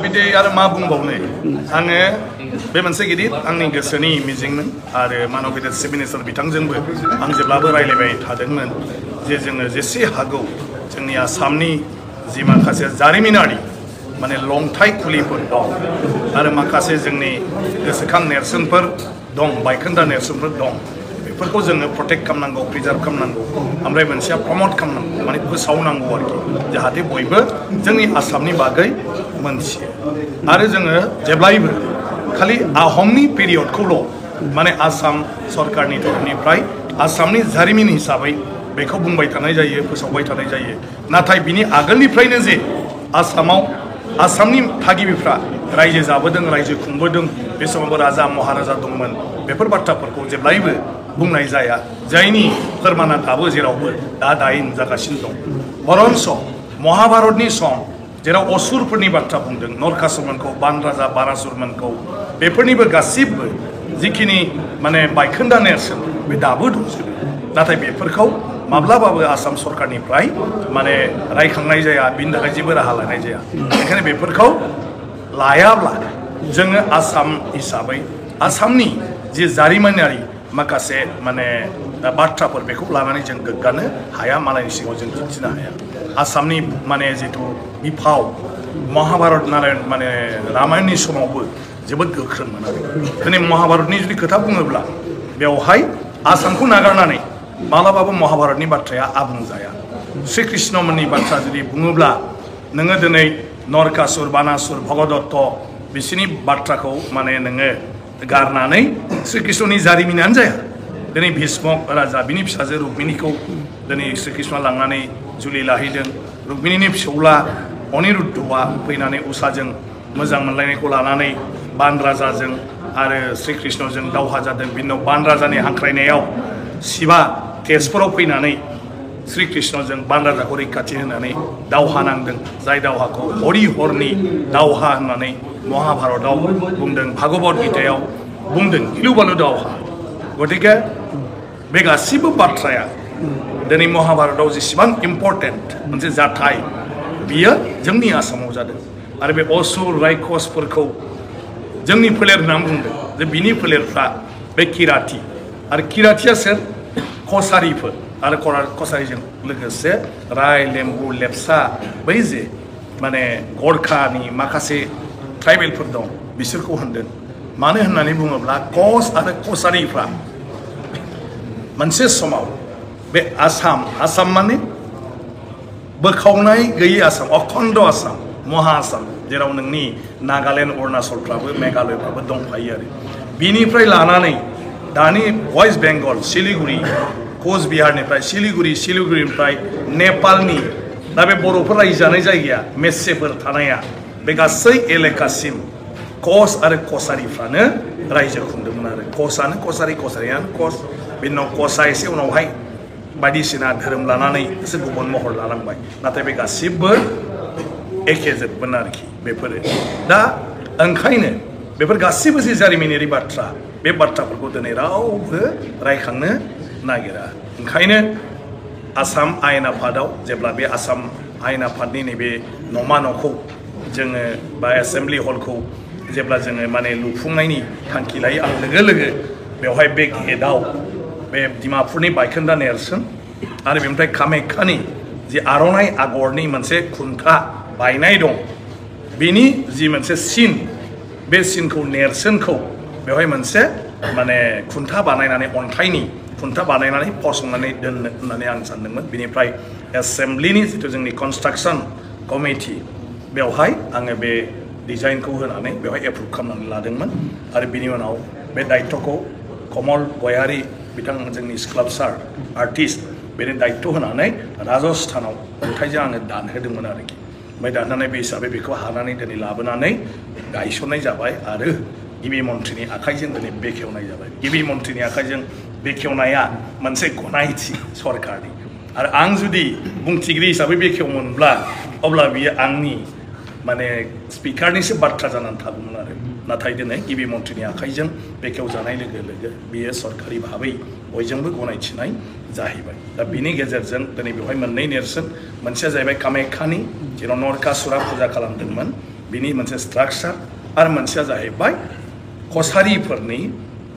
बिदि आरो मा बुंबावनो आङो बे मोनसे गिदिर आंनि गोसोनि मिजिंमोन आरो मानव गेदेर चिफ मिनिस्टार बिथांजोंबो आं जेब्लाबो रायलायबाय थादोंमोन जे जोङो जेसे हागौ जोंनि आसामनि जि माखासे जारिमिनारि माने लंथाइ खुलिफोर दं आरो माखासे जोंनि गोसोखां नेरसोनफोर दं बायखोन्दा नेरसोनफोर दं बेफोरखौ जोङो प्रटेक्ट खालामनांगौ प्रिजार्भ खालामनांगौ ओमफ्राय मोनसेया प्रमट खालामनांगौ माने फोसावनांगौ आरोखि जाहाथे बयबो जोंनि आसामनि बागै मोनथियो आरो जोङो जेब्लायबो खालि आहमनि पिरियडखौल' माने आसाम सरकारनि तरफनिफ्राय आसामनि जारिमिन हिसाबै बेखौ बुंबाय थानाय जायो फोसावबाय थानाय जायो नाथाय बिनि आगोलनिफ्रायनो जे आसामाव आसामनि थागिबिफ्रा रायजो जाबोदों रायजो खुंबोदों बे समावबो राजा महाराजा दंमोन बेफोर बाथ्राफोरखौ जेब्लायबो बुंनाय जाया जायनि फोरमाना दाबो जेरावबो दाइन जागासिनो दं बरन्स महाभारतनि सम जेराव असुरफोरनि बाथ्रा बुंदों नरकासुरमोनखौ बान राजा बारासुरमोनखौ बेफोरनिबो गासिबो जिखिनि माने बायखोन्दा नेरसोन बे दाबो दंजोबो नाथाय बेफोरखौ माब्लाबाबो आसाम सरकारनिफ्राय माने रायखांनाय जाया बिनि थाखाय जेबो राहा लानाय जाया बेखायनो बेफोरखौ लायाब्ला जोङो आसाम हिसाबै आसामनि जि जारिमिनारि माखासे माने बाथ्राफोर बेखौ लानानै जों गोग्गानो हाया मालायनि सिगाङाव जों दिन्थिनो हाया आसामनि माने जिथु बिफाव महाभारत नारायण माने रामायणनि समावबो जोबोद गोख्रोंमोन आरो दिनै महाभारतनि जुदि खोथा बुङोब्ला बेवहाय आसामखौ नागारनानै मालाबाबो महाभारतनि बाथ्राया आबुं जाया श्री कृष्णमोननि बाथ्रा जुदि बुङोब्ला नोङो दिनै नरकासुर बानासुर भगदत्त बिसोरनि बाथ्राखौ माने नोङो गारनानै श्री कृष्णनि जारिमिनानो जाया दिनै भीष्मक राजा बिनि फिसाजो रुक्मिणीखौ दिनै श्री कृष्णआ लांनानै जुलि लाहैदों रुक्मिणीनि फिसौला अनिरुद्धआ फैनानै उषाजों मोजां मोनलायनायखौ लानानै बान राजाजों आरो श्री कृष्णजों दावहा जादों बिनि उनाव बान राजानि हांख्रायनायाव शिवा तेजपुराव फैनानै श्री कृष्णजों बान राजाखौ रैखाथि होनानै दावहा नांदों जाय दावहाखौ हरि हरनि दावहा होननानै महाभारतआव बुंदों भागवत गीतायाव बुंदों गिलु बालु दावहा गतिके बे गासिबो बाथ्राया दिनै महाभारतआव जेसेबां इम्पर्टेन्ट मोनसे जाथाय बियो जोंनि आसामाव जादों आरो बे असुर रायखसफोरखौ जोंनि फोलेर होननानै बुंदों जे बिनि फोलेरफ्रा बे किराति आरो किरातिया सोर कसारिफोर आरो कसारिजों लोगोसे राय लेम्बु लेप्सा बै जे माने गरखानि माखासे ट्राइबेलफोर दं बिसोरखौ होनदों मानो होननानै बुङोब्ला कस आरो कसारिफ्रा मोनसे समाव बे आसाम माने बोखावनाय गैयै आसाम अखण्ड आसाम महा आसाम जेराव नोंनि नागालेण्ड अरुणाचलफ्राबो मेघालयफ्राबो दंफायो आरो बिनिफ्राय लानानै दानि वेस्ट बेंगल सिलिगुरि कचबिहारनिफ्राय सिलिगुरिनिफ्राय नेपालनि दा बे बर'फोर रायजो जानाय जायगाया मेसेफोर थानाया बे गासै एलेकासिम कस आरो कसारिफ्रानो रायजो खुंदोंमोन आरो कसानो कसारि कसारियानो कस बेनि उनाव कसा एसे उनावहाय बायदिसिना धोरोम लानानै एसे गुबुन महर लालांबाय नाथाय बे गासिबो एखे जोबमोन आरोखि बेफोरो दा ओंखायनो बेफोर गासिबो जे जारिमिनारि बाथ्रा बे बाथ्राफोरखौ दिनै रावबो रायखांनो नागिरा ओंखायनो आसाम आयेन आफादाव जेब्ला बे आसाम आयेन आफादनि नैबे नमा न'खौ जोङो बा एसेम्बलि हलखौ जेब्ला जोङो माने लुफुंनायनि थांखि लायो आं लोगो लोगो बेवहाय बे गेटआव बे डिमापुरनि बायखोन्दा नेरसोन आरो बेनिफ्राय कामाख्यानि जि आर'नाइ आगरनि मोनसे खुन्था बायनाय दं बेनि जि मोनसे सिन बे सिनखौ नेरसोनखौ बेवहाय मोनसे माने खुन्था बानायनानै अन्थाइनि खुन्था बानायनानै फसंनानै दोननो होननानै आं सानदोंमोन बेनिफ्राय एसेम्बलिनि जिथु जोंनि कनस्ट्राक्सन कमिटि बेवहाय आङो बे डिजाइनखौ होनानै बेवहाय एप्रुभ खालामनानै लादोंमोन आरो बिनि उनाव बे दायित्वखौ कमल गयारि बिथां जोंनि स्काल्पचार आर्टिस्ट बेनि दायित्व होनानै राजस्थानाव अन्थाइजों आङो दानहोदोंमोन आरोखि ओमफ्राय दाननानै बे हिसाबै बेखौ हानानै दिनै लाबोनानै गायसननाय जाबाय आरो गिबि मन्थ्रिनि आखाइजों दिनै बेखेवनाय जाबाय गिबि मन्थ्रिनि आखाइजों बेखेवनाया मोनसे गनायथि सरकारनि आरो आं जुदि बुंथिगिरि हिसाबै बेखेवोमोनब्ला अब्ला बियो आंनि माने स्पिकारनिसो बाथ्रा जानानै थागौमोन आरो नाथाय दिनै गिबि मन्थ्रिनि आखाइजों बेखेवजानाय लोगो लोगो बेयो सरकारि भाबै बयजोंबो गनायथिनाय जाहैबाय दा बिनि गेजेरजों दिनै बेवहाय मोननै नेरसोन मोनसेया जाहैबाय कामाख्यानि जेराव नरकासुरा फुजा खालामदोंमोन बिनि मोनसे स्ट्राक्चार आरो मोनसेया जाहैबाय कसारिफोरनि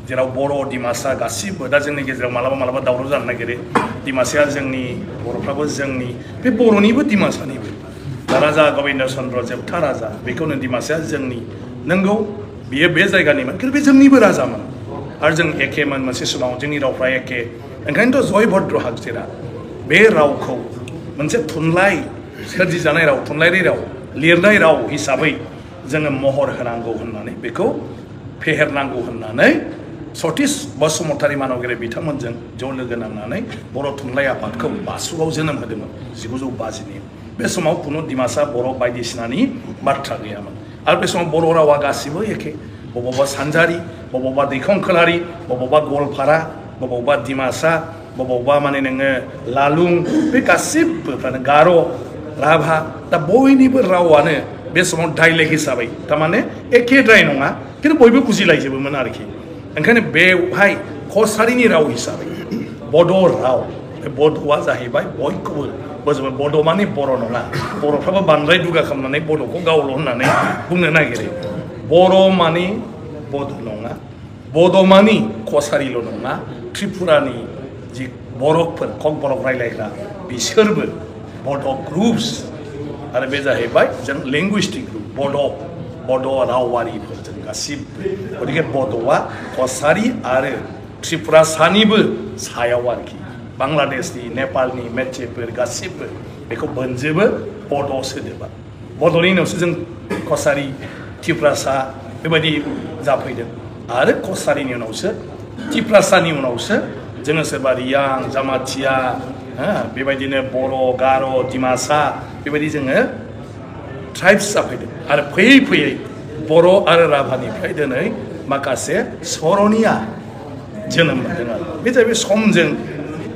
जेराव बर' डिमासा गासिबो दा जोंनि गेजेराव मालाबा मालाबा दावराव जानो नागिरो डिमासाया जोंनि बर'फ्राबो जोंनि बे बर'निबो डिमासानिबो दा राजा गबिन्द चन्द्र जोबथा राजा बेखौनो डिमासाया जोंनि नंगौ बियो बे जायगानिमोन खिन्थु बे जोंनिबो राजामोन आरो जों एखेमोन मोनसे समाव जोंनि रावफ्रा एखे ओंखायनोथ' जयभद्र हागजेरा बे रावखौ मोनसे थुनलाइ सोरजिजानाय राव थुनलाइयारि राव लिरनाय राव हिसाबै जोङो महर होनांगौ होननानै बेखौ फेहेरनांगौ होननानै सतीश बसुमतारी मानगिरि बिथांमोनजों ज' लोगो नांनानै बर' थुनलाइ आफादखौ बासुगाव जोनोम होदोंमोन 1950 बे समाव खुनु डिमासा बर' बायदिसिनानि बाथ्रा गैयामोन आरो बे समाव बर' रावा गासिबो एखे बबावबा सानजारि बबावबा दैखंखोलारि बबावबा गवालपारा बबावबा डिमासा बबावबा माने नोङो लालुं बे गासिबोफ्रानो गार' राभा दा बयनिबो रावानो बे समाव डाइलेक्ट हिसाबै थारमाने एखेद्राय नङा खिन्थु बयबो बुजिलायजोबोमोन आरोखि ओंखायनो बेवहाय कसारिनि राव हिसाबै बड' राव बे बड'आ जाहैबाय बयखौबो बोजोबो बड' माने बर' नङा बर'फ्राबो बांद्राय दुगा खालामनानै बड'खौ गावल' होननानै बुंनो नागिरो बर' माने बड' नङा बड' माने कसारिल' नङा त्रिपुरानि जि बर'फोर कक बर'क रायलायग्रा बिसोरबो बड' ग्रुप्स आरो बे जाहैबाय जों लेंगुइस्टिक ग्रुप बड' रावारिफोरजों गासिबो गतिके बड'आ कसारि आरो त्रिपुरा सानिबो सायाव आरोखि बांलादेशनि नेपालनि मेचेफोर गासिबो बेखौ बोनजोबो बड' सोदोबा बड'नि उनावसो जों कसारि त्रिपुरासा बेबायदि जाफैदों आरो कसारिनि उनावसो त्रिपुरासानि उनावसो जोङो सोरबा रियां जामाथिया बेबायदिनो बर' गार' डिमासा बेबायदि जोङो ट्राइब्स जाफैदों आरो फैयै फैयै बर' आरो राभानिफ्राय दिनै माखासे सर'निया जोनोम मोनदों आरो बे जाहैबाय समजों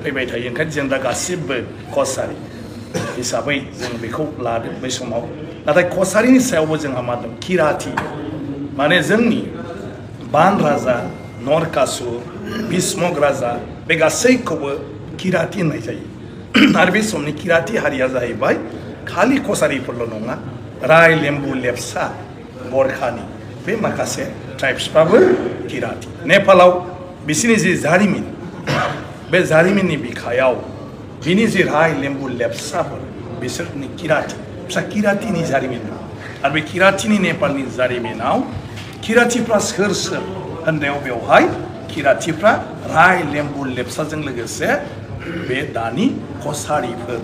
फैबाय थायो ओंखायनो जों दा गासिबो कसारि हिसाबै जों बेखौ लादों बै समाव नाथाय कसारिनि सायावबो जोंहा मा दं किराति माने जोंनि बान राजा नरकासुर भीष्मक राजा बे गासैखौबो किराति होननाय जायो आरो बे समनि किराति हारिया जाहैबाय खालि कसारिफोरल' नङा राय लेम्बु लेपसा बरखानि बे माखासे ट्राइब्सफ्राबो किराति नेपालाव बिसोरनि जि जारिमिन बे जारिमिननि बिखायाव बिनि जि राय लेम्बु लेपसाफोर बिसोरनि किराति फिसा किरातिनि जारिमिन आरो बे किरातिनि नेपालनि जारिमिनाव किरातिफ्रा सोर सोर होननायाव बेवहाय किरातिफ्रा राय लेम्बु लेपसाजों लोगोसे बे दानि कसारिफोर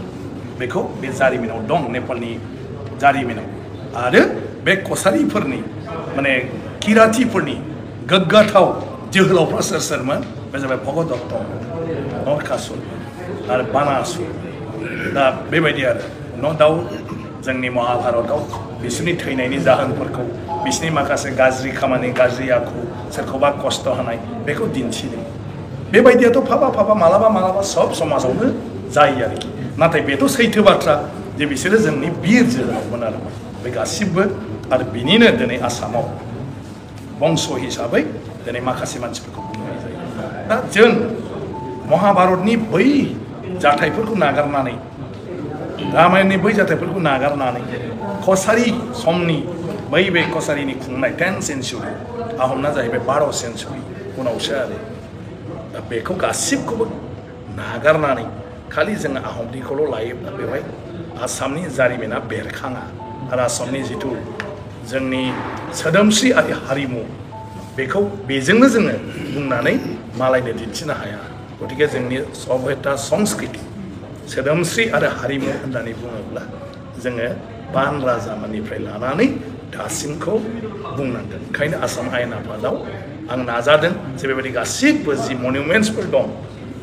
बेखौ बे जारिमिनाव दं नेपालनि जारिमिनाव आरो बे कसारिफोरनि माने किरातिफोरनि गोग्गाथाव जोहोलावफ्रा सोर सोरमोन बे जाबाय भगदत्त नरकासुर आरो बानासुर दा बेबायदि आरो न' दाउट जोंनि महाभारतआव बिसोरनि थैनायनि जाहोनफोरखौ बिसोरनि माखासे गाज्रि खामानि गाज्रि आखु सोरखौबा खस्थ' होनाय बेखौ दिन्थिदों बेबायदियाथ' फाबा मालाबा मालाबा सब समाजावनो जायो आरोखि नाथाय बेथ' सैथो बाथ्रा जे बिसोरो जोंनि बिर जोहोलावमोन आरो बे गासिबो आरो बिनिनो दिनै आसामाव बंश हिसाबै दिनै माखासे मानसिफोरखौ बुंनाय जायो दा जों महाभारतनि बै जाथायफोरखौ नागारनानै रामायणनि बै जाथायफोरखौ नागारनानै कसारि समनि बै बे कसारिनि खुंनाय 10th सेन्चुरि आहमना जाहैबाय 12th सेन्चुरि उनावसो आरो दा बेखौ गासिबखौबो नागारनानै खालि जोङो आहमनिखौल' लायोब्ला बेवहाय आसामनि जारिमिना बेरखाङा आरो आसामनि जिथु जोंनि सोदोमस्रि आरो हारिमु बेखौ बेजोंनो जोङो बुंनानै मालायनो दिन्थिनो हाया गतिके जोंनि सभ्यता संस्कृति सोदोमस्रि आरो हारिमु होननानै बुङोब्ला जोङो बान राजामोननिफ्राय लानानै दासिमखौ बुंनांगोन ओंखायनो आसाम आयेन आफादाव आं नाजादों जे बेबायदि गासिबो जि मनुमेन्टसफोर दं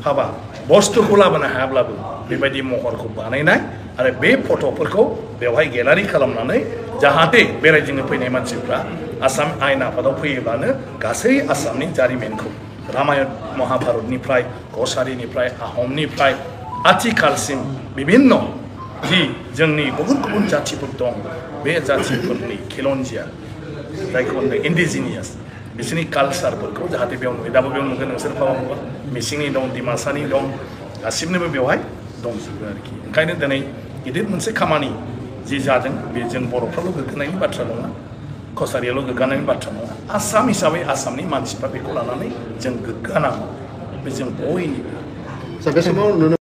हाबा बस्तुखौ लाबोनो हायाब्लाबो बेबायदि महरखौ बानायनाय आरो बे फट'फोरखौ बेवहाय गेलारि खालामनानै जाहाथे बेरायदिंनो फैनाय मानसिफ्रा आसाम आयेन आफादाव फैयोब्लानो गासै आसामनि जारिमिनखौ रामायण महाभारतनिफ्राय कसारिनिफ्राय आहमनिफ्राय आथिखालसिम बिभिन्न जि जोंनि गुबुन गुबुन जाथिफोर दं बे जाथिफोरनि खिलन्जिया जायखौ होनो इन्डिजिनियास बिसोरनि कालचारफोरखौ जाहाथे बेयाव नुयो दाबो बेयाव नुगोन नोंसोर पावाबा मिसिंनि दं डिमासानि दं गासिबनोबो बेवहाय दंजोबो आरोखि ओंखायनो दिनै गिदिर मोनसे खामानि जि जादों बे जों बर'फ्राल' गोग्गानायनि बाथ्रा नङा कसारियाल' गोग्गानायनि बाथ्रा नङा आसाम हिसाबै आसामनि मानसिफ्रा बेखौ लानानै जों गोग्गानांगौ बे जों बयनिबो